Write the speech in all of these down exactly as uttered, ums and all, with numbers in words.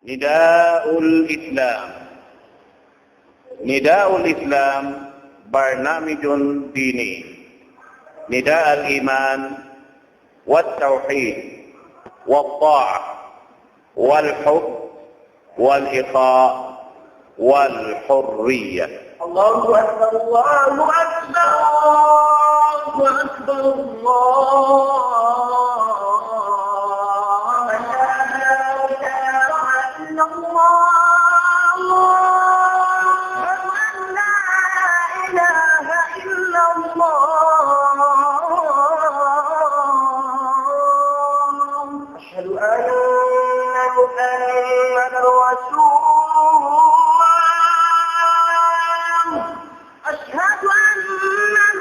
نداء الإسلام. نداء الإسلام برنامج ديني. نداء الإيمان والتوحيد والطاعة والحب والإخاء والحرية. الله أكبر، الله أكبر، الله أكبر، الله أكبر. أشهد أن لا إله إلا الله. أشهد أن لا إله إلا الله. أشهد أن محمدا رسول الله. أشهد أن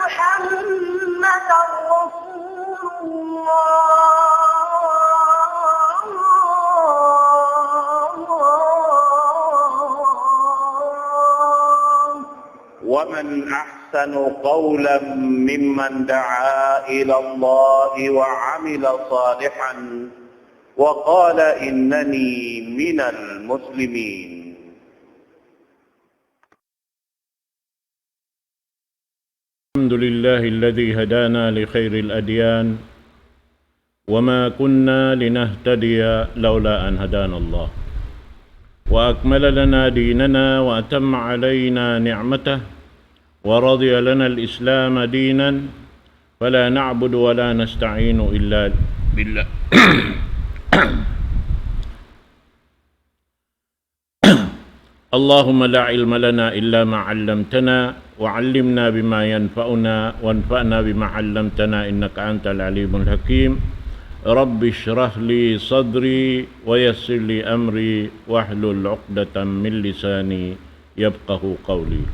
محمدا رسول الله. ومن أحسن قولا ممن دعا إلى الله وعمل صالحا وقال إنني من المسلمين. الحمد لله الذي هدانا لخير الأديان وما كنا لنهتدي لولا أن هدانا الله وأكمل لنا ديننا وأتم علينا نعمته ورضي لنا الإسلام دينا فلا نعبد ولا نستعين إلا بالله. اللهم لا علم لنا إلا ما علمتنا وعلمنا بما ينفعنا وانفعنا بما علمتنا إنك أنت العليم الحكيم. رب اشرح لي صدري ويسر لي أمري واحلل عقدة من لساني يفقهوا قولي.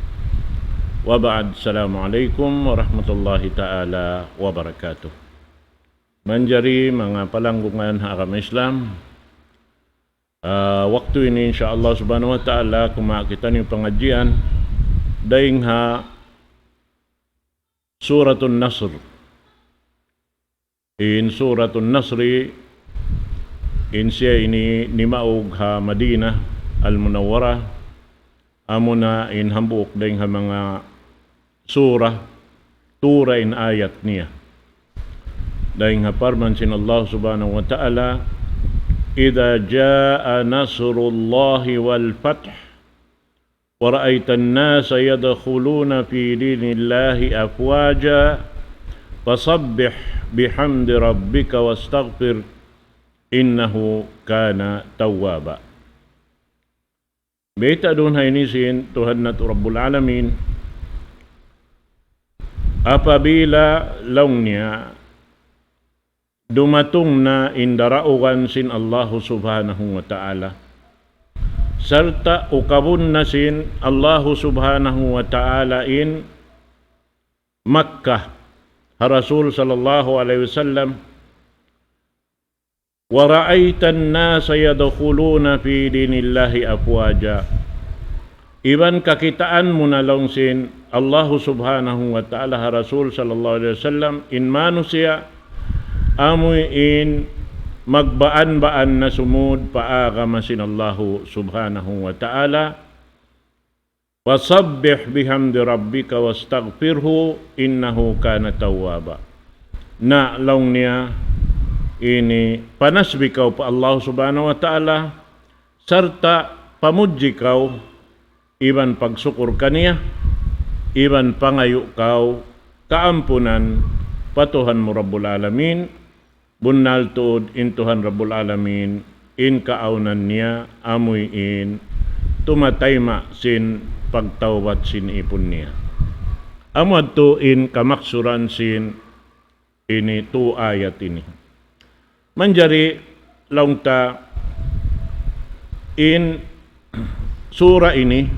وبعد، السلام عليكم ورحمة الله تعالى وبركاته. Manjari manga palanggungan ha agama Islam, ah, waktu ini, insya Allah subhanahu wa ta'ala, kumawa' kitaniyu pangadjian dayn ha Suratun Nasr. In Suratun Nasri, in siya ini nimaug ha Madinah Al-Munawwarah, amuna in hambuuk dayn ha manga surah, tū ra in ayat niya. Dayn ha parman sin Allah subhanahu wa ta'ala, إذا جاء نصر الله والفتح ورأيت الناس يدخلون في دين الله أفواجا فسبح بحمد ربك واستغفره إنه كان توابا. Bayta' duun ha ini sin Tuhan natu' Rabbul Alamin, apabila laung niya dumatung na in daraugan sin Allahu Subhanahu wa Ta'ala, sarta' ukabun na sin Allahu Subhanahu wa Ta'ala in Makkah ha Rasul sallallahu alayhi wasallam, ورأيت الناس يدخلون في دين الله أفواجا. Iban kakitaan mu na laung sin Allahu Subhanahu wa Ta'ala ha Rasul sallallahu alayhi wasallam, in manusiya' amuin magbaan-baan na sumud pa agama sin Allahu Subhanahu wa Ta'ala. فسبح بحمد ربك واستغفره إنه كان توابا. Na laung niya ini panasbih kaw pa Allah Subhanahu wa Ta'ala, sarta' pamudji kaw, iban pagsukur kaniya, iban pangayu' kaw kaampunan pa Tuhan mu Rabbul Alamin, bunnal tuud in Tuhan Rabbul Alamin, in kaawnan niya, amuin tumatayma' sin pagtawbat sin ipun niya. Amu yadtu in kamaksuran sin ini tū ayat ini. Manjari laung ta in surah ini,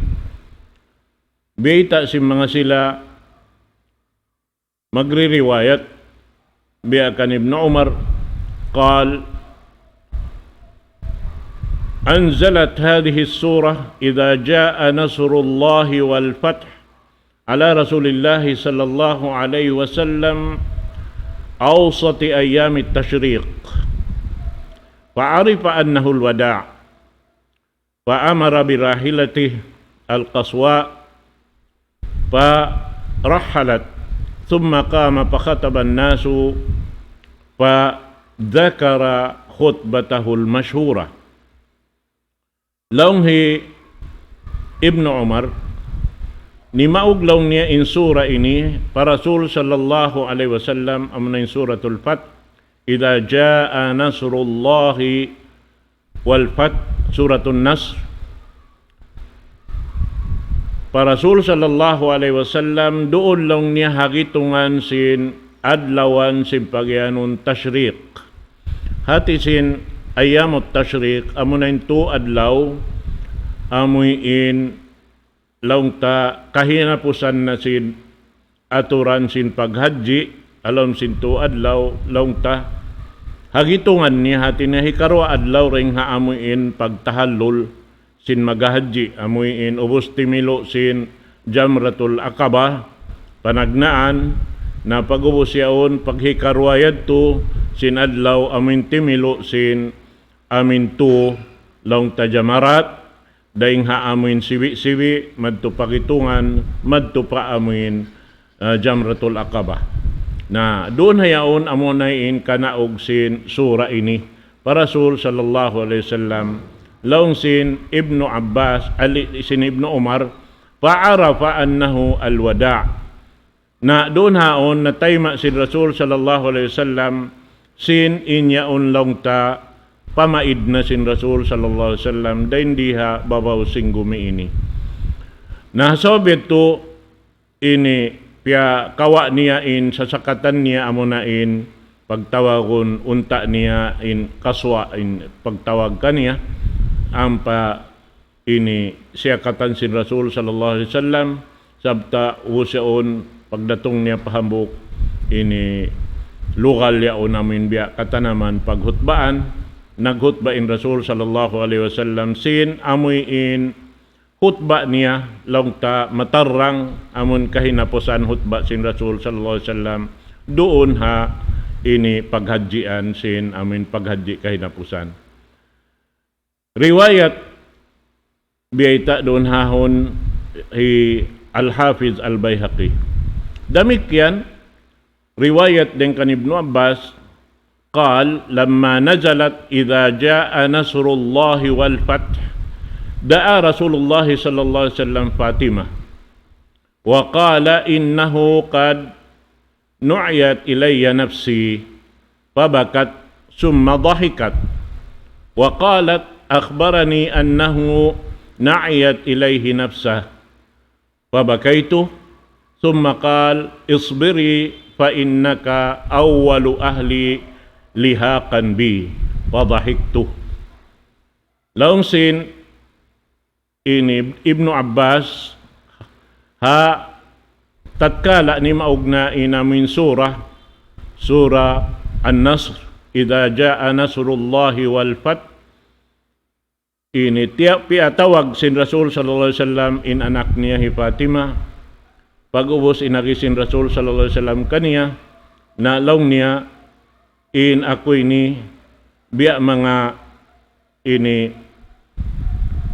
bayta' sin manga sila magririwayat, biya' kan Ibnu Umar, قال: أنزلت هذه السورة إذا جاء نصر الله والفتح على رسول الله صلى الله عليه وسلم أوسط أيام التشريق، فعرف أنه الوداع، فأمر براحلته القصواء فرحلت، ثم قام فخطب الناس فذكر خطبته المشهورة. Laung hi Ibnu Umar, nimaug laung niya in sura ini pa Rasul sallallahu alayhi wasallam, amuna in Suratul Fath, إذا جاء نصر الله والفتح, Suratun Nasr. Pa Rasul sallallahu alayhi wasallam, duun laung niya ha gitungan sin adlawan sin pagiyanun tashriq. Hati sin ayyamut tashriq, amuna in tū adlaw, amuin laung ta kahinapusan na sin aturan sin paghajji, ha lawm sin tū adlaw, laung ta. Ha gitungan niya, hati niya hikaruwa adlaw dayn ha amuin pagtahallul sin maghahajji, amuin ubus timilu' sin Jamratul Aqaba, panagnaan, na pag'ubus yaun, paghikaruwa yadtu sin adlaw amuin timilu' sin amuin tū, laung ta, jamarat, dayn ha amuin sibi'-sibi', madtu pa gitungan, madtu pa amuin, ah, Jamratul Aqaba. Na, duun ha yaun amuna in kanaug sin sura ini pa Rasul sallallahu alayhi wasallam, laung sin Ibnu Abbas, ali, sin Ibnu Umar, فعرف أنه الوداع. Na duun ha yaun natayma' sin Rasul sallallahu alayhi wasallam sin in yaun laung ta pamaid na sin Rasul sallallahu alayhi wasallam dayn di ha babaw sin gumi ini. Na sabab yadtu ini piyakawa' niya in sasakatan niya amuna in pagtawagun unta' niya in qaswa in pagtawag kaniya ampa ini siyakatan sin Rasul sallallahu alayhi wasallam, sabta ubus yaun pagdatung niya pa hambuuk ini lugal yaun amuin biya' katanaman paghutbaan, naghutba in Rasul sallallahu alayhi wasallam sin amuin hutba niya laung ta matarrang amun kahinapusan hutba sin Rasul sallallahu alayhi wasallam duun ha ini paghajjian sin amuin paghajji kahinapusan. Riwayat biyayta' duun ha yaun hi Al-Hafiz Al-Bayhaqi. Damikkiyan riwayat dayn kan Ibnu Abbas, قال: لما نزلت إذا جاء نصر الله والفتح دعا رسول الله صلى الله عليه وسلم فاطمة وقال: إنه قد نعيت إلي نفسي، فبكت ثم ضحكت وقالت: أخبرني أنه نعيت إليه نفسه، فبكيت، ثم قال: اصبري فإنك أول أهلي لحاقا بي، فضحكت. Laung sin ini Ibnu Abbas, ha tatkala nimaug na in amuin sura, sura An-Nasr, إذا جاء نصر الله والفتح, ini tiya-, piyatawag sin Rasul sallallahu alayhi wasallam in anak niya hi Fatima. Pag'ubus in agi sin Rasul sallallahu alayhi wasallam kaniya, na laung niya, in aku ini biya' manga ini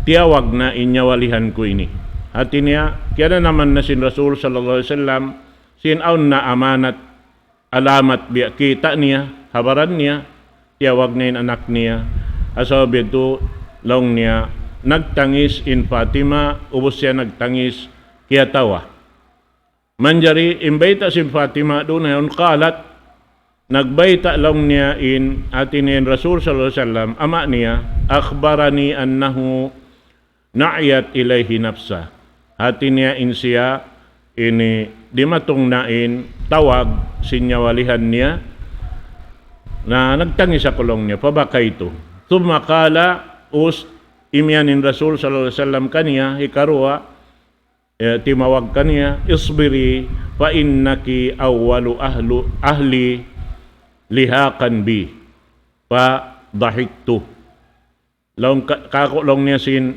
tiyawag na in nyawalihan ku ini. Hati niya, kiyananaman na sin Rasul sallallahu alayhi wasallam, sin awn na amanat, alamat biya' kita' niya, habaran niya, tiyawag na in anak niya. Sabab yadtu laung niya, nagtangis in Fatima, ubus siya nagtangis, kiyatawa. Manjari in bayta' sin Fatima duun ha yaun, قالت, nagbayta' laung niya in hati niya in Rasul sallallahu alayhi wasallam, ama' niya, أخبرني أنه نعيت إليه نفسه. Hati niya in siya ini dimatung na in tawag sin nyawalihan niya, na nagtangis aku laung niya, فبكيت. ثم قال, ubus imiyan in Rasul sallallahu alayhi wasallam kaniya, hikaruwa, eh, timawag kaniya, اصبري فإنك أول أهل، أهلي لحاقا بي، فضحكت. Laung ka-, kāku' laung niya sin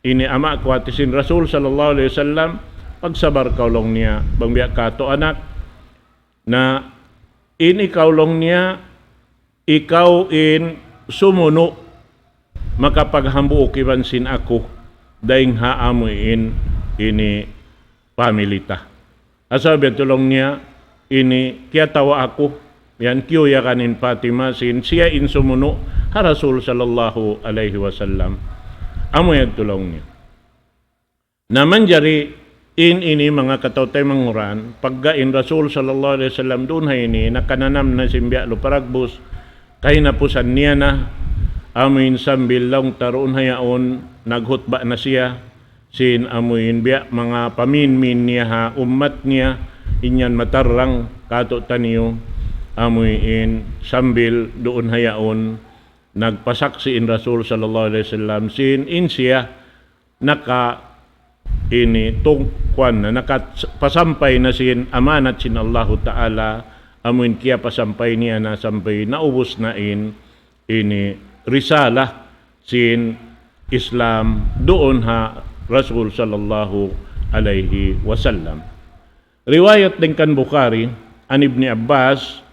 ini ama' ku hati sin Rasul sallallahu alayhi wasallam, pagsabar kaw laung niya, bang biya' katu' anak, na in ikaw laung niya, ikaw in sumunu' makapaghambuuk iban sin aku, dayn ha amuin ini family ta. Sabab yadtu laung niya, ini kiyatawa' aku, yan kiyuyagan in Fatima sin siya in sumunu' ha Rasul sallallahu alayhi wasallam. Amu yadtu laung niya. Na manjari in ini manga kataw-taymanghuran, pagga in Rasul sallallahu alayhi wasallam duun ha ini, nakananam na sin biya' lupa dagbus, kahinapusan niya na, amuin sambil laung ta duun ha yaun, naghutba na siya, sin amuin biya' manga paminmin niya ha ummat niya, in yan matarrang katu'taniyu, amuin sambil duun ha yaun, nagpasaksi' in Rasul sallallahu alayhi wasallam, sin in siya, naka ini tung-, kuwan na, nakapasampay na sin amanat sin Allahu Ta'ala, amuin kiyapasampay niya na sampay naubus na in ini risalah sin Islam duun ha Rasul sallallahu alayhi wasallam. Riwayat dayn kan Bukhari, an Ibni Abbas,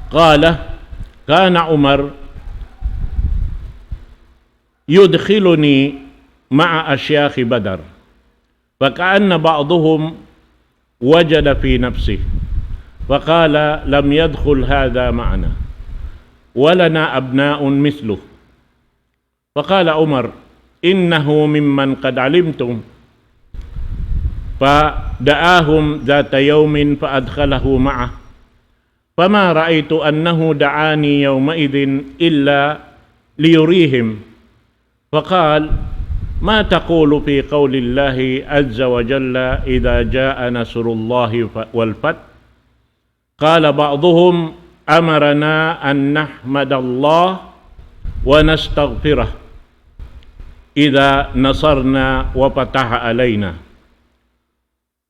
قال: كان عمر يدخلني مع أشياخ بدر، فكأن بعضهم وجد في نفسه، فقال: لم يدخل هذا معنا، ولنا أبناء مثله. فقال عمر: إنه ممن قد علمتم. فدعاهم ذات يوم فأدخله معه، فما رأيت أنه دعاني يومئذ إلا ليريهم، فقال: ما تقول في قول الله عز وجل: إذا جاء نصر الله ف-، والفتح؟ قال بعضهم: أمرنا أن نحمد الله ونستغفره إذا نصرنا وفتح علينا.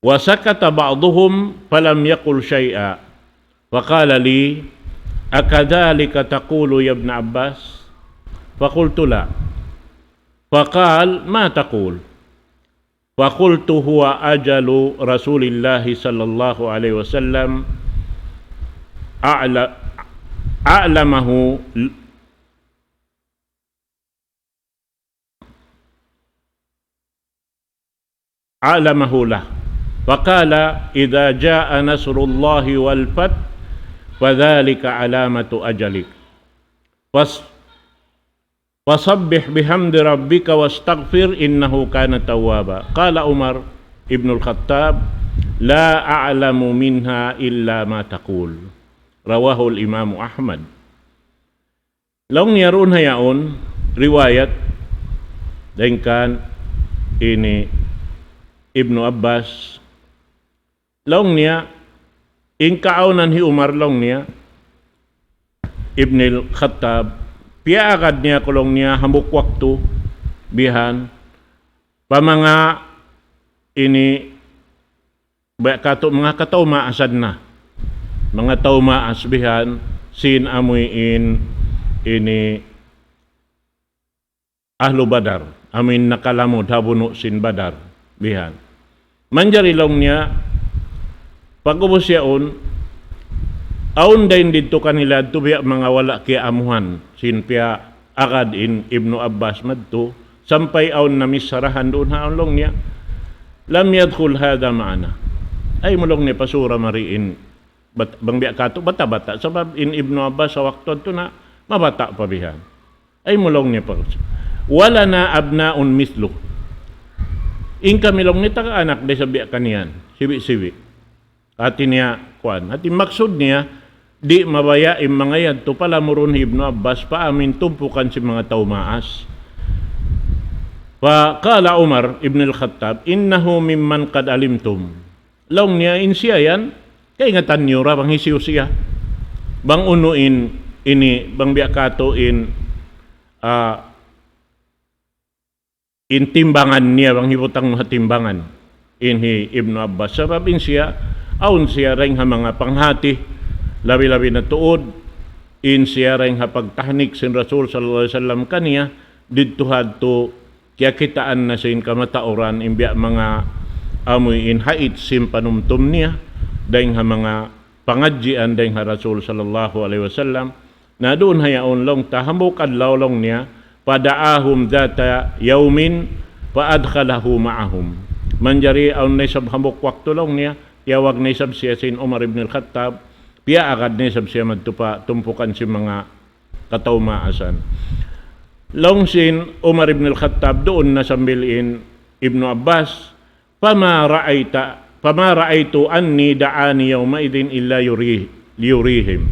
وسكت بعضهم فلم يقل شيئا، فقال لي: أكذلك تقول يا ابن عباس؟ فقلت: لا. فقال: ما تقول؟ فقلت: هو أجل رسول الله صلى الله عليه وسلم أعل-، أعلمه، أعلمه له. فقال: إذا جاء نصر الله والفتح فذلك علامة أجلك. فاص-، فسبح بحمد ربك واستغفره إنه كان توابا. قال عمر بن الخطاب: لا أعلم منها إلا ما تقول. رواه الإمام أحمد. Laung niya duun ha yaun, riwayat, dayn kan ini Ibnu Abbas, laung niya, in kaawnan hi Umar laung niya, Ibnil Khattab, piyaagad niya aku laung niya hambuuk waktu bihan, pa manga ini, biya' katu' manga kataw-maasan na. Manga tau maas bihan, sin amuin ini, Ahlu Badar, amuin nakalamud ha bunu' sin Badar, bihan. Manjari laung niya, pag'ubus yaun, awn dayn didtu kanila yadtu biya' manga wala' kiyaamuhan, sin piyaagad in Ibnu Abbas madtu, sampay awn namissarahan duun ha awn laung niya, لم يدخل هذا معنا. Ay mu laung niya pasura mari in bat-, bang biya' katu' bata'-bata'. Sabab in Ibnu Abbas ha waktu yadtu na mabata' pa bihan. Ay mu laung niya pa. ولنا أبناء مثله. In kami laung niya taga anak da isab biya' kaniya yan. Sibi'-sibi'. Hati niya, kuwan. Hati maksud niya, di' mabaya' in manga yadtu palamurun hi Ibnu Abbas pa amuin tumpukan sin manga tau maas. فقال عمر بن الخطاب: إنه ممن قد علمتم. Laung niya in siya yan, kaingatan niyu ra bang hisiyu siya. Bang unu in, ini, bang biya' katu' in, ah, in timbangan niya, bang hibutang ha timbangan. In hi Ibnu Abbas. Sabab in siya, awn siya dayn ha manga panghati, labi-labi na tuud, in siya dayn ha pagtahnik sin Rasul sallallahu alayhi wasallam kaniya, didtu hadtu kiyakitaan na sin kamatauran in biya' manga amuin hait sin panumtum niya, dayn ha manga pangadjian dayn ha Rasul sallallahu alayhi wasallam. Na duun ha yaun laung ta hambuuk adlaw laung niya, فدعاهم ذات يوم فأدخله معهم. Manjari awn na isab hambuuk waktu laung niya, tiyawag na isab siya sin Umar ibn al-Khattab, piyaagad na isab siya madtu pa tumpukan sin manga kataumaasan. Laung sin Umar ibn al-Khattab duun na sambil in Ibnu Abbas, فما رأيت، فما رأيت أني دعاني يومئذ إلا يريه-، ليريهم.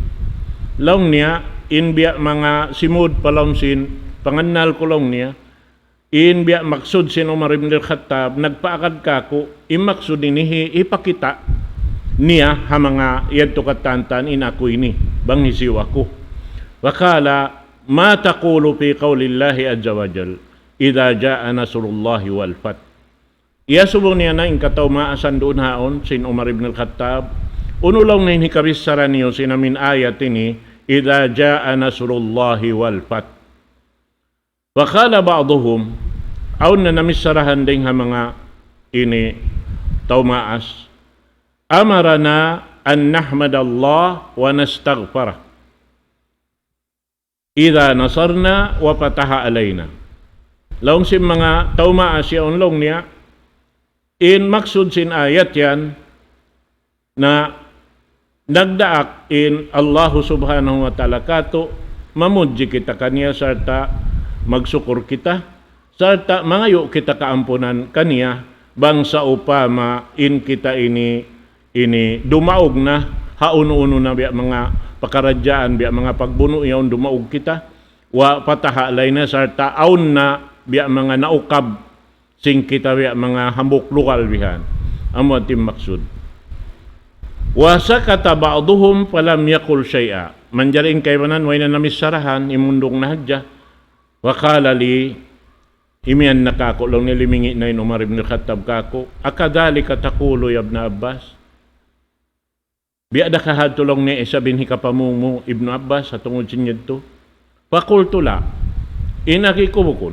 Laung niya, in biya' manga simud pa laung sin pangannal ku laung niya, in biya' maksud sin Umar ibn al-Khattab, nagpaagad kāku', in maksud ini hi-, hipakita' niya ha manga yadtu katantan in aku ini, bang hisiyu aku. وقال: ما تقول في قول الله عز وجل: إذا جاء نصر الله والفتح؟ Iyasubu niya na in kataumaasan duun haun sin Umar ibn al-Khattab, unu laung niya in hikabichara niyu sin amu in ayat ini, إذا جاء نصر الله والفتح. وقال بعضهم, awn na namicharahan dayn ha manga ini taumaas, أمرنا أن نحمد الله ونستغفره إذا نصرنا وفتح علينا. Laung sin manga taumaas yaun laung niya, in maksud sin ayat yan na nagdaak in Allahu Subhanahu wa Ta'ala kātu', mamudji kita kaniya sarta' magsukur kita, sarta' mangayu' kita kaampunan kaniya, bang sawpama in kita ini, ini dumaug na, ha unu-unu na biya' manga pakaradjaan, biya' manga pagbunu' yaun dumaug kita, وفتح علينا sarta' awn na biya' manga naukab sin kita biya' manga hambuuk lugal bihan. Amu yan in maksud. وسكت بعضهم فلم يقل شيئا. Manjari in kaibanan way na namicharahan, imundung na hadja. وقال لي, imiyan na kāku' laung niya, limingi' na in Umar ibn Khattab kāku', أكذلك تقول يا ابن عباس؟ Biya' da ka hadtu laung niya isab in hikapamung mu Ibnu Abbas ha tungud sin yadtu? فقلت لا. In agi ku bukun.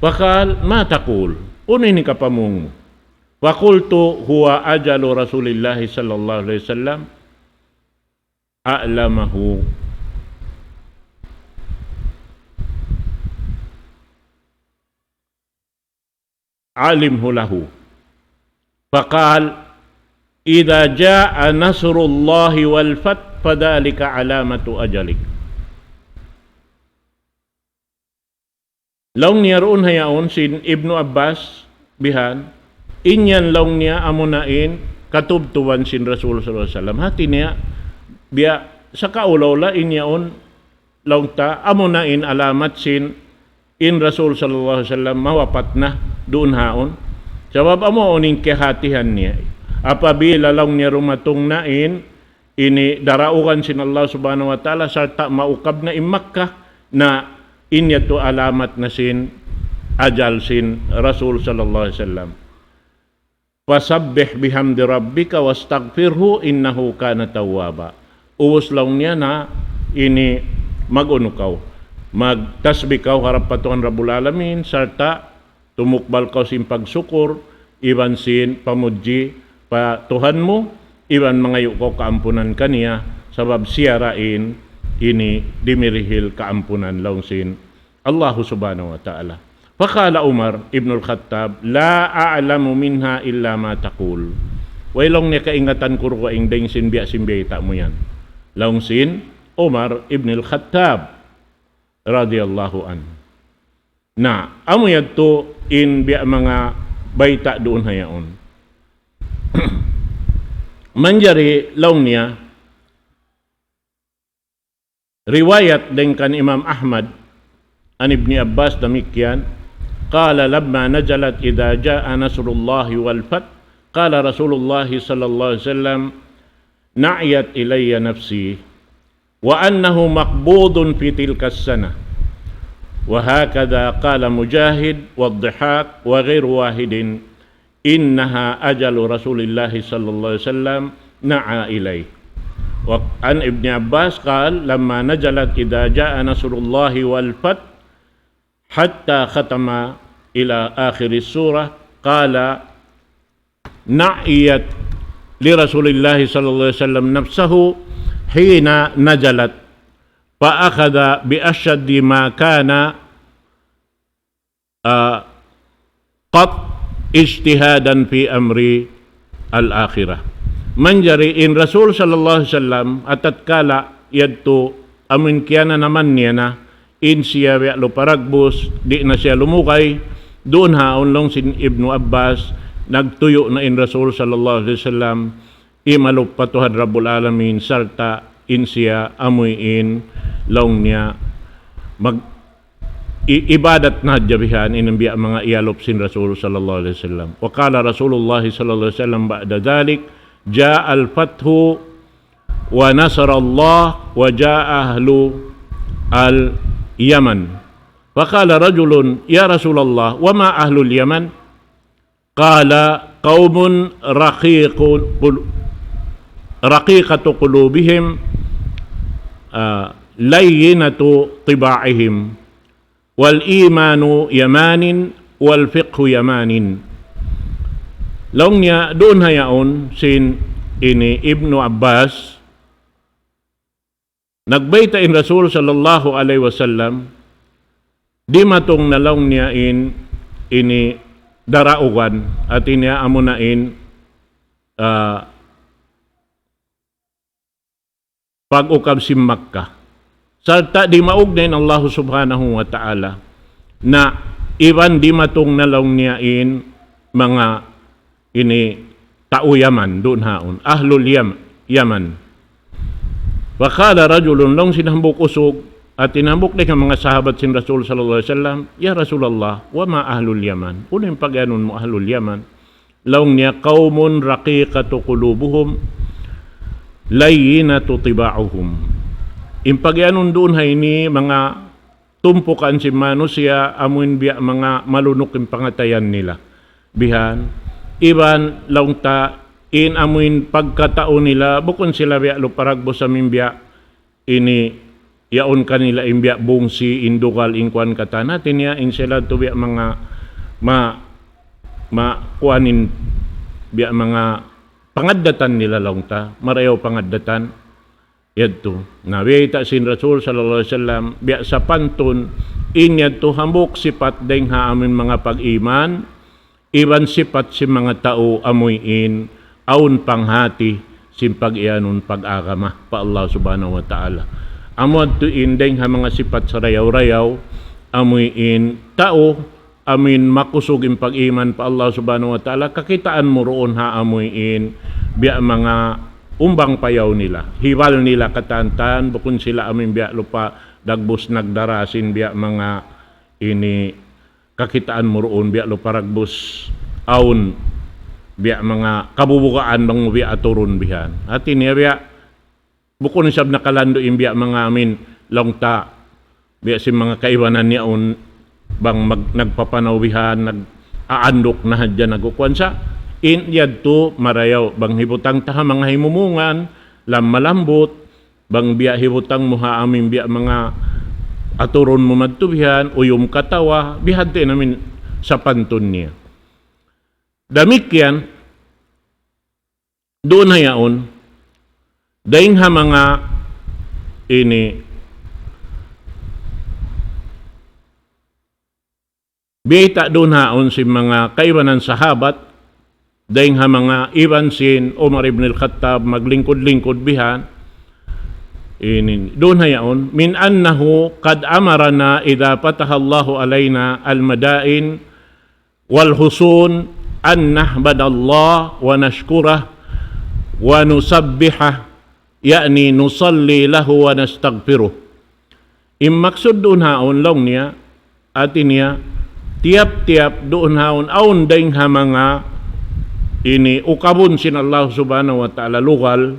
فقال: ما تقول؟ Unu in hikapamung mu? فقلت: هو أجل رسول الله صلى الله عليه وسلم أعلمه، أعلمه له. فقال: إذا جاء نصر الله والفتح فذلك علامة أجلك. Laung niya duun ha yaun sin Ibnu Abbas bihan, in yan laung niya amuna in katubtuban sin Rasul sallallahu alayhi wasallam. Hati niya, biya' sakaula-ula in yaun laung ta, amuna in alamat sin in Rasul sallallahu alayhi wasallam mawapat na duun haun. Sabab amu in kiyahatihan niya. Apabila laung niya dumatung na in ini daraugan sin Allah Subhanahu wa Ta'ala, sarta' maukab na in Makkah, na in yadtu alamat na sin ajal sin Rasul sallallahu alayhi wasallam. فسبح بحمد ربك واستغفره إنه كان توابا. Ubus laung niya na ini mag-unu kaw, magtasbih kaw harap pa Tuhan Rabbul Alamin, sarta' tumukbal kaw sin pagsukur, iban sin pamudji pa Tuhan mu, iban mangayu' kaw kaampunan kaniya, sabab siya ra in ini dimirihil kaampunan laung sin Allahu Subhanahu wa Ta'ala. فقال عمر بن الخطاب: لا أعلم منها إلا ما تقول. Way laung niya kaingatan ku dugaing dayn sin biya' sin biyayta' mu yan. Laung sin Umar ibn al-Khattab radiyallahu anhu. Na, amu yadtu in biya' manga bayta' duun ha yaun. Manjari laung niya, riwayat dayn kan Imam Ahmad, عن ابن عباس damikkiyan, قال: لما نزلت إذا جاء نصر الله والفتح، قال رسول الله صلى الله عليه وسلم: نعيت إلي نفسي، وأنه مقبوض في تلك السنة. وهكذا قال مجاهد والضحاك وغير واحد، إنها أجل رسول الله صلى الله عليه وسلم نعى إليه. وعن ابن عباس قال: لما نزلت إذا جاء نصر الله والفتح حتى ختم إلى آخر السورة، قال: نعيت لرسول الله صلى الله عليه وسلم نفسه حين نزلت، فأخذ بأشد ما كان، ah, قط اجتهادا في أمر الآخرة. Manjari in Rasul sallallahu alayhi wasallam, ha tatkala yadtu amun kiyananaman niya na, in siya biya' lupa dagbus, di' na siya lumugay, duun ha awn laung sin Ibnu Abbas, nagtuyu' na in Rasul sallallahu alayhi wasallam, imalup pa Tuhan Rabbul Alamin, sarta' in siya amuin laung niya mag-, i-, ibadat na hadja bihan in biya' manga iyalup sin Rasul sallallahu alayhi wasallam. وقال رسول الله صلى الله عليه وسلم بعد ذلك: جاء الفتح ونصر الله وجاء أهل اليمن. فقال رجل: يا رسول الله، وما أهل اليمن؟ قال: قوم رقيق قل-، رقيقة قلوبهم، ah, لينة طباعهم، والإيمان يمان، والفقه يمان. Laung niya, duun ha yaun sin ini Ibnu Abbas, nagbayta' in Rasul sallallahu alayhi wasallam, dimatung na laung niya in ini daraugan, hati niya amuna in, ah, pag-ukab sin Makkah. Sarta' dimaug na in Allah subhanahu wa ta'ala. Na iban dimatung na laung niya in manga ini tau Yaman, duun ha yaun. Ahlul Yam-, Yaman. فقال رجل, laung sin hambuuk usug, hati niya hambuuk dayn ha manga sahabat sin Rasul sallallahu alayhi wasallam, يا رسول الله، وما أهل اليمن؟ Unu in pagiyanun mu ahlul Yaman? Laung niya, قوم رقيقة قلوبهم لينة طباعهم. In pagiyanun duun ha ini manga tumpukan sin manusiya' amuin biya' manga malunuk in pangatayan nila. Bihan, iban laung ta in amuin pagkatau nila, bukun sila biya' lupa dagbus amuin biya' ini yaun kanila in biya' bungsi, in dugal, in kuwan katan. Hati niya in sila tu biya' manga ma-, ma-, kuwan in biya' manga pangaddatan nila laung ta, marayaw pangaddatan. Yadtu. Na, biyayta' sin Rasul sallallahu alayhi wasallam, biya' sapantun, in yadtu hambuuk sipat dayn ha amuin manga pag-iman, iban sipat sin manga tau amuin awn panghati sin pagiyanun pag-agama pa Allah subhanahu wa ta'ala. Amu yadtu in dayn ha manga sipat sarayaw-rayaw, amuin tau, amuin makusug in pag-iman pa Allah subhanahu wa ta'ala, kakitaan mu duun ha amuin biya' manga umbang payaw nila. Hibal nila katan-katan, bukun sila amuin biya' lupa dagbus nagdara sin biya' manga ini kakitaan mu duun biya' lupa dagbus awn biya' manga kabubugaan bang mu biya' aturun bihan. Hati niya biya' bukun isab nakalandu' in biya' manga amuin laung ta, biya' sin manga kaibanan yaun bang mag-, nagpapanaw bihan, nag-aanduk na hadja nagkukuwan sa, in yadtu marayaw, bang hibutang ta ha manga himumungan, lam malambut, bang biya' hibutang mu ha amuin biya' manga aturun mu madtu bihan, uyum katawa, bihadtu in amuin sapantun niya. Damikkiyan, duun ha yaun, dayn ha manga ini, biyayta' duun ha yaun sin manga kaibanan sahabat, dayn ha manga iban sin Umar ibn al-Khattab, maglingkud-lingkud bihan, ini, duun ha yaun, من أنه قد أمرنا إذا فتح الله علينا المدائن والحصون أن نحمد الله ونشكره ونسبحه، يعني نصلي له ونستغفره. In maksud duun ha yaun laung niya, hati niya, tiyap-tiyap duun ha yaun awn dayn ha manga ini ukabun sin Allah subhanahu wa ta'ala lugal,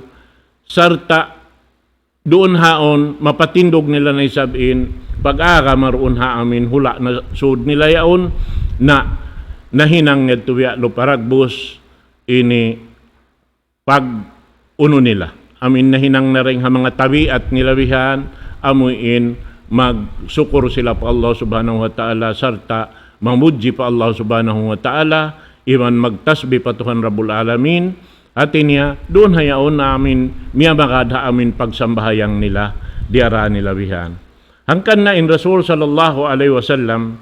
sarta' duun ha yaun, mapatindug nila na isab in pag-agama duun ha amuin hula' na sud nila yaun, na nahinang yadtu biya' lupa dagbus ini pag-unu nila. Amuin nahinang na dayn ha manga tabiat nila bihan, amuin magsukur sila pa Allah subhanahu wa ta'ala, sarta' mamudji pa Allah subhanahu wa ta'ala, iban magtasbih pa Tuhan Rabbul Alamin, Hati niya, duun ha yaun amin, miyamagad ha amin pagsambahayang nila, diyara nila bihan. Hangkan na in Rasul sallallahu alayhi wasallam,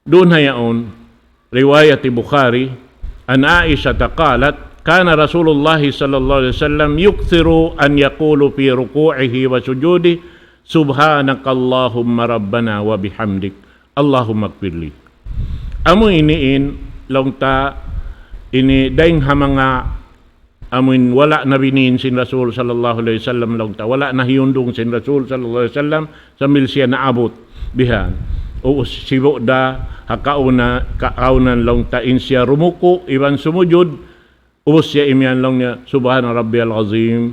duun ha yaun, riwayat Bukhari, عن عائشة قالت: كان رسول الله صلى الله عليه وسلم يكثر أن يقول في ركوعه وسجوده: سبحانك اللهم ربنا وبحمدك، اللهم اغفر لي. Amu ini in, laung ta, ini dayn ha manga amun wala' na biniin sin Rasul sallallahu alayhi wasallam, laung ta, wala' na hiyundung sin Rasul sallallahu alayhi wasallam, sambil siya naabut bihan. Ubus sibu' da, ha kauna-, kaunan, laung ta, in siya rumuku', iban sumujud, ubus siya imiyan, laung niya, سبحان ربي العظيم،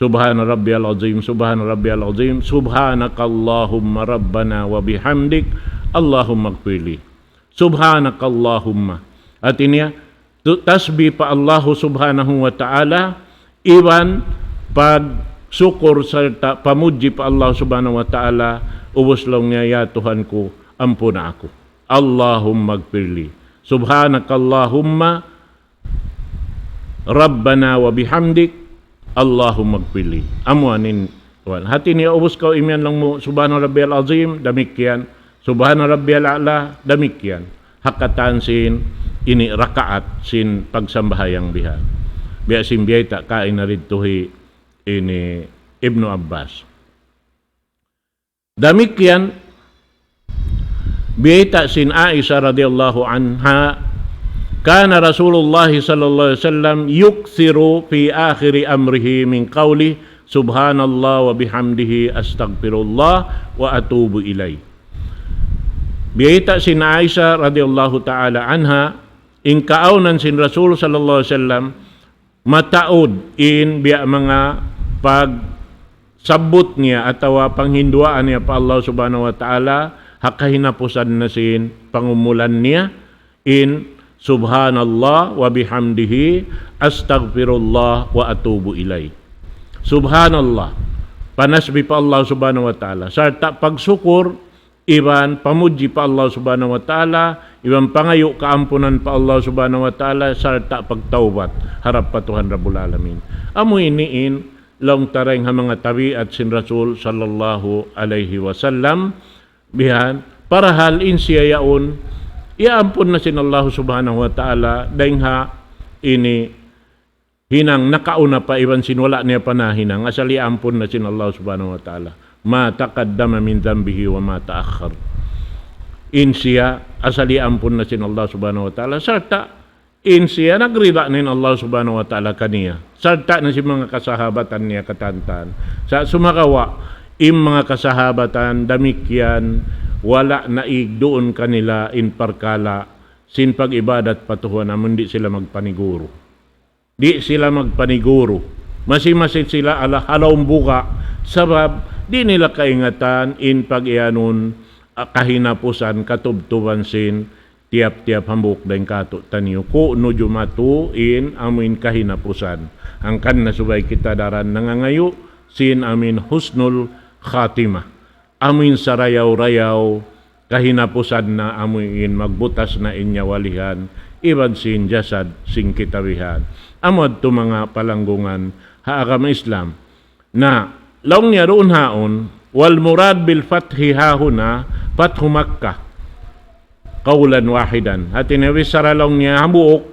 سبحان ربي العظيم، سبحان ربي العظيم، سبحانك اللهم ربنا وبحمدك، اللهم اغفر لي. سبحانك اللهم. Hati niya, tu-, tasbih pa Allah Subhanahu wa Ta'ala, iban pagsukur sarta' pamudji pa Allah Subhanahu wa Ta'ala, ubus laung niya, "Ya Tuhan ku, ampuna aku." اللهم اغفر لي. سبحانك اللهم ربنا وبحمدك، اللهم اغفر لي. Amu anin, wan. Hati niya ubus kaw imiyan laung mu, سبحان ربي العظيم, damikkiyan. سبحان ربي الأعلى, damikkiyan. Ha katan sin ini rakaat sin pagsambahayang bihan. Biya' sin biyayta' kaina didtu hi ini Ibnu Abbas. Damikkiyan biyayta' sin Aisha radiyallahu anha, كان رسول الله صلى الله عليه وسلم يكثر في آخر أمره من قوله سبحان الله وبحمده أستغفر الله وأتوب إليه. Biyayta' sin Aisha radiyallahu ta'ala anha, in kaawnan sin Rasul sallallahu alayhi wasallam, mataud in biya' manga pagsabbut niya atawa panghinduwaa niya pa Allah Subhanahu wa Ta'ala, ha kahinapusan na sin pangumulan niya, in سبحان الله وبحمده أستغفر الله وأتوب إليه. Subhanallah, panasbih pa Allah Subhanahu wa Ta'ala, sarta' pagsukur, iban pamudji pa Allah Subhanahu wa Ta'ala, iban pangayu' kaampunan pa Allah Subhanahu wa Ta'ala, sarta' pagtawbat harap pa Tuhan Rabbul Alamin. Amu ini in laung ta dayn ha manga tabiat sin Rasul sallallahu alayhi wasallam, bihan, parahal in siya yaun, iyaampun na sin Allah Subhanahu wa Ta'ala, dayn ha ini hinang nakauna pa iban sin wala' niya pa nahinang, asal iyaampun na sin Allah Subhanahu wa Ta'ala. ما تقدم من ذنبه وما تأخر. In siya, asal iyaampun na sin Allah Subhanahu wa Ta'ala. Sarta', in siya nagrida na in Allah Subhanahu wa Ta'ala kaniya. Sarta' na sin manga kasahabatan niya katantan. Sa' sumagawa', in manga kasahabatan, damikkiyan, wala' naig duun kanila in parkala', sin pag-ibadat pa Tuhan, amun di' sila magpaniguru. Di' sila magpaniguru. Masi-masi sila ala halaum buga', sabab di' nila kaingatan in pag-iyanun, ah, kahinapusan, katubtuban sin tiyap-tiyap hambuuk dayn kātu'niyu. Ku'nu jumatu in amuin kahinapusan. Hangkan na subay kita daran nangangayu' sin amuin husnul khatimah. Amuin sarayaw-rayaw kahinapusan na amuin magbutas na in nyawa bihan, iban sin jasad sin kita bihan. Amu yadtu manga palanggungan ha agama Islam. Na, laung niya duun haun, والمراد بالفتح هاهنا فتح مكة قولا واحدا. Hati niya bichara laung niya hambuuk,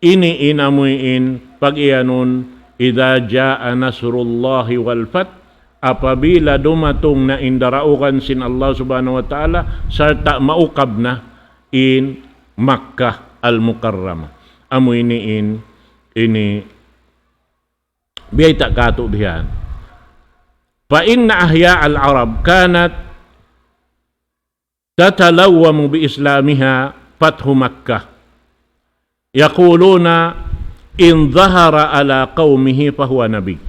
ini in amuin pag-iyanun, إذا جاء نصر الله والفتح, apabila dumatung na in daraugan sin Allah Subhanahu wa Ta'ala, sarta' maukab na in Makkah Al-Mukarramah. Amu ini in, ini biyayta' kātu' bihan. فإن أحياء العرب كانت تتلوم بإسلامها فتح مكة، يقولون: إن ظهر على قومه فهو نبي.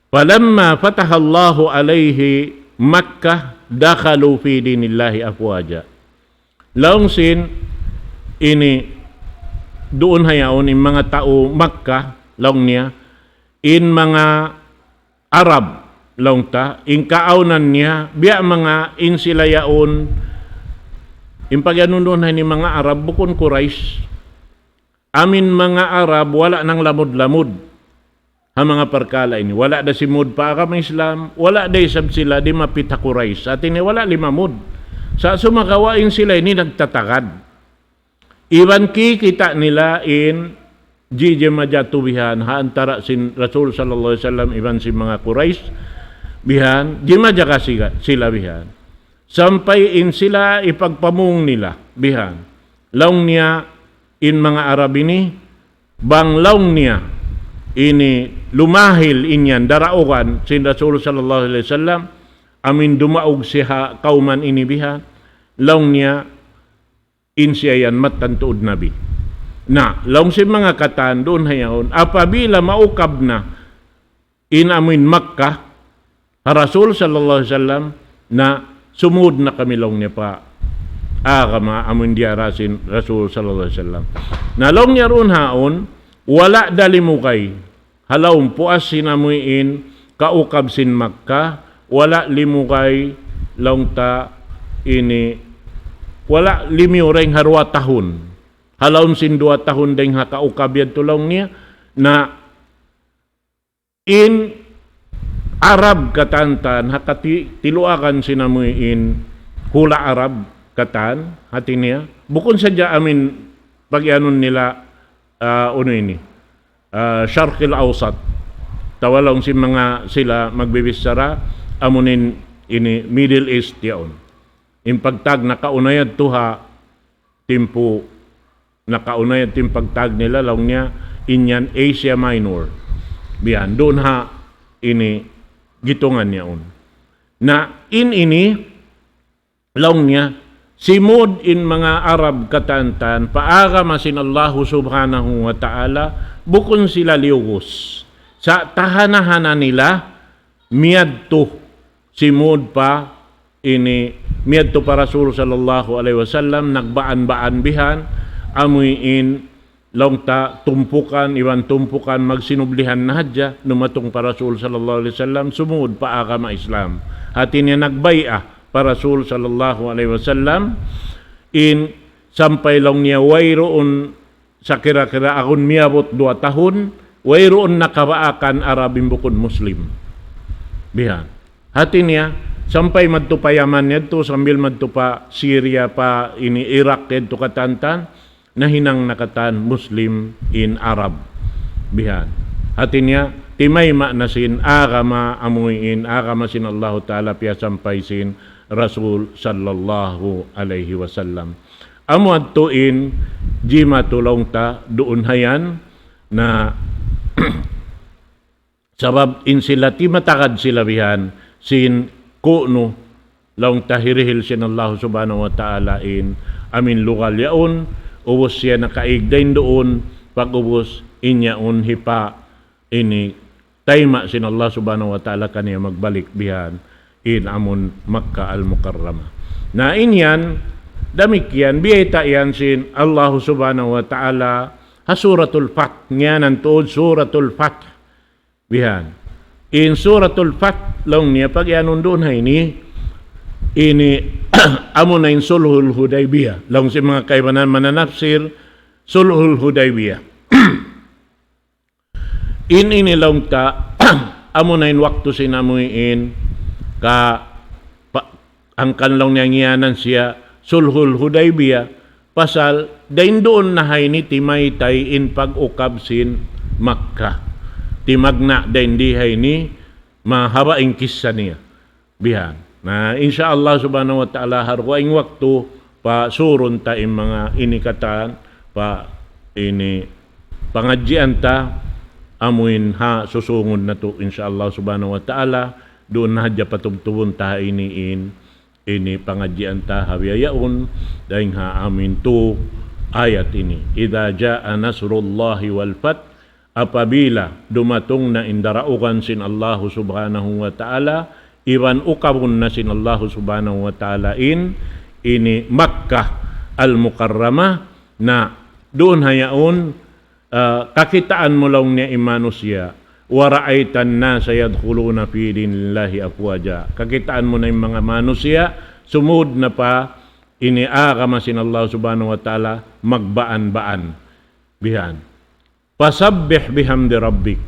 فلما فتح الله عليه مكة دخلوا في دين الله أفواجا. Laung sin ini duun hayaun in manga tau Makkah, laung niya, in manga Arab, laung ta, in kaawnan niya, biya' manga in sila yaun, in pag-iyanun duun ha ini manga Arab, bukun Quraysh. amin manga Arab, wala' nanglamud-lamud ha manga parkala' ini. Wala' da simud pa agama Islam, wala' da isab sila dimapit ha Quraysh. Hati niya wala' limamud. Sa' sumagawa' in sila ini nagtatagad. Iban kikita' nila in jijimajatu bihan ha antara' sin Rasul sallallahu alayhi wasallam iban sin manga Quraysh bihan, jimajaga siga-, sila bihan. Sampay in sila ipagpamung nila bihan. Laung niya in manga Arab ini, bang laung niya ini lumahil in yan daraugan sin Rasul sallallahu alayhi wasallam, amin dumaug siya ha kawman ini bihan, laung niya in siya yan mattan tuud Nabi. Na, laung sin manga katan duun ha yaun, apabila maukab na in amuin Makkah, ha Rasul sallallahu alayhi wasallam, na sumud na kami laung niya pa agama amuin diyara sin Rasul sallallahu alayhi wasallam. Na laung niya duun haun, wala' da limugay ha lawm puas sin amuin kaukab sin Makkah, wala' limugay laung ta ini, wala' limiyu dayn ha duwa tahun. Ha lawm sin duwa tahun dayn ha kaukab yadtu laung niya, na in Arab katan-katan, ha kati-, tiluagan sin amuin hula' Arab katan, hati niya, bukun sadja amin pag-iyanun nila, ah, unu ini, ah, Sharq al-Awsat. Atawa laung sin manga sila magbibichara, amuin ini Middle East yaun. In pagtag nakauna yadtu ha timpu nakauna yadtu in pagtag nila, laung niya, in yan Asia Minor. Bihan, duun ha ini gitungan yaun. Na in ini, laung niya, simud in manga Arab katan-katan, pa agama sin Allahu subhanahu wa ta'ala, bukun sila liyugus. Sa' tahana-hana nila, miyadtu, simud pa ini, miyadtu pa Rasul sallallahu alayhi wasallam, nagbaan-baan bihan, amuin laung ta tumpukan, iban tumpukan, magsinublihan na hadja, numatung pa Rasul sallallahu alayhi wasallam, sumud pa agama Islam. Hati niya nagbay'a pa Rasul sallallahu alayhi wasallam, in sampay laung niya wayruun sa kira-kira agun miyabut duwa tahun, wayruun nakabaakan Arab in bukun Muslim. Bihan. Hati niya, sampay madtu pa Yaman yadtu, sambil madtu pa Syria, pa ini Iraq yadtu katan-katan, nahinang na katan Muslim in Arab. Bihan. Hati niya, timayma' na sin agama amuin, agama sin Allahu Ta'ala piyasampay sin Rasul sallallahu alayhi wasallam. Amu yadtu in jimatu laung ta duun ha yan, na sabab in sila timatagad sila bihan sin kunu' laung ta hirihil sin Allah subhanahu wa ta'ala in amin lugal yaun, ubus siya nakaig dayn duun, pag-ubus in yaun hipa ini tayma' sin Allah subhanahu wa ta'ala kaniya magbalik bihan in amun Makkah al-Mukarramah. Na in yan, damikkiyan, biyayta' yan sin Allah subhanahu wa ta'ala ha Suratul Fath, ngiyanan tuud Suratul Fath. Bihan. In Suratul Fath, laung niya pag-iyanun duun ha ini, ini amuna in Sulhul Hudaybiyah. Laung sin manga kaibanan mananapsir, Sulhul Hudaybiyah. In ini laung ta, amuna in waktu sin amuin ka pa-, hangkan laung niya ngiyanan siya Sulhul Hudaybiyah, pasal dayn duun na ha ini timaytay in pag-ukab sin Makkah. Timagna' dayn di ha ini, mahaba' in kissa niya. Bihan. Na, insya Allah subhanahu wa ta'ala, ha dugaing waktu, pasurun ta in manga ini katan, pa ini pangadjian ta, amuin ha susūngun natu', insya Allah subhanahu wa ta'ala, duun na hadja patubtubun ta ha ini in, ini pangadjian ta ha bihaun, dayn ha amuin tu ayat ini. إذا جاء نصر الله والفتح, apabila dumatung na in daraugan sin Allahu subhanahu wa ta'ala, iban ukabun na sin Allahu subhanahu wa ta'ala in, ini Makkah al-Mukarramah, na duun ha yaun, ah, kakitaan mu laung niya in manusiya', ورأيت الناس يدخلون في دين الله أفواجا. Kakitaan mu na in manga manusiya', sumud na pa ini agama sin Allah subhanahu wa ta'ala, magbaan-baan. Bihan. فسبح بحمد ربك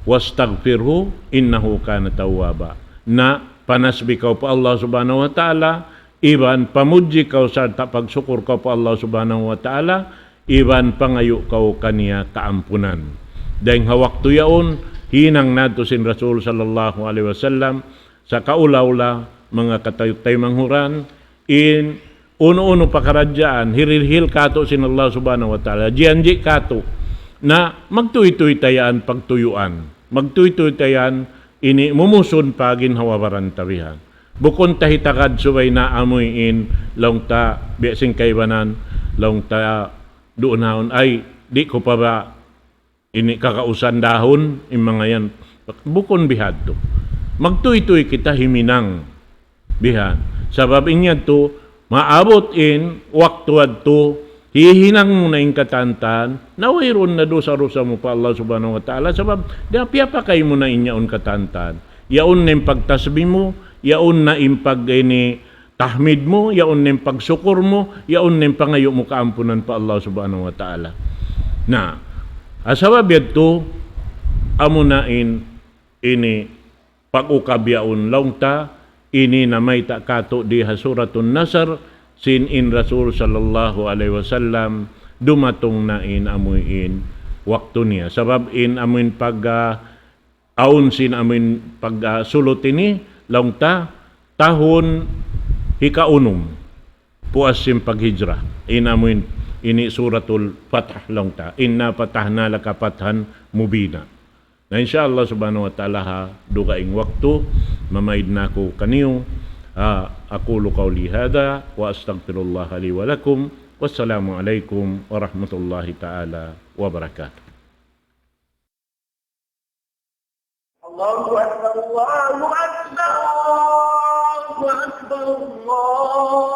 واستغفره إنه كان توابا. Na, panasbih kaw pa Allah Subhanahu wa Ta'ala, iban pamudji kaw sarta' pagsukur kaw pa Allah Subhanahu wa Ta'ala, iban pangayu' kaw kaniya kaampunan. Dayng ha waktu yaun, hinang natu' sin Rasul sallallahu alayhi wasallam, sa kaula-ula, manga katayuttay manghuran, in unu-unu pakaradjaan, hirihil katu' sin Allah Subhanahu wa Ta'ala, jiyanji' katu', na magtuytuy ta yan pagtuyuan, magtuytuy ta yan ini mumusun pa ginhawa-baran ta bihan. Bukun ta hitagad subay na amuin, laung ta, biya' sin kaibanan, laung ta, duun haun, ay, di' ku pa ba ini kakausan dahun, in manga yan. Bukun bihadtu. Magtuytuy kita himinang. Bihan. Sabab in yadtu, maabut in waktu yadtu, hihinang mu na in katantan, na wayruun na dusa-dusa mu pa Allah Subhanahu wa Ta'ala, sabab, da piyapakay mu na in yaun katantan. Yaun na in pagtasbih mu, yaun na in pag ini tahmid mu, yaun na in pagsukur mu, yaun na in pangayu' mu kaampunan pa Allah Subhanahu wa Ta'ala. Na, ha sabab yadtu, amuna in ini pag-ukab yaun laung ta, ini namayta' katu' di ha Suratun Nasr, sin in Rasul sallallahu alayhi wasallam, dumatung na in amuin waktu niya. Sabab in amuin pag, ah, awn sin amuin pag, ah, sulut ini, laung ta, tahun hikaunum, puas sin paghijra. In amuin, ini Suratul Fath laung ta. إنا فتحنا لك فتحا مبينا. Na, insya Allah Subhanahu wa Ta'ala, ha dugaing waktu, mamaid na aku kaniyu. Ah, أقول قولي هذا وأستغفر الله لي ولكم. والسلام عليكم ورحمة الله تعالى وبركاته. الله أكبر، الله أكبر، الله أكبر، الله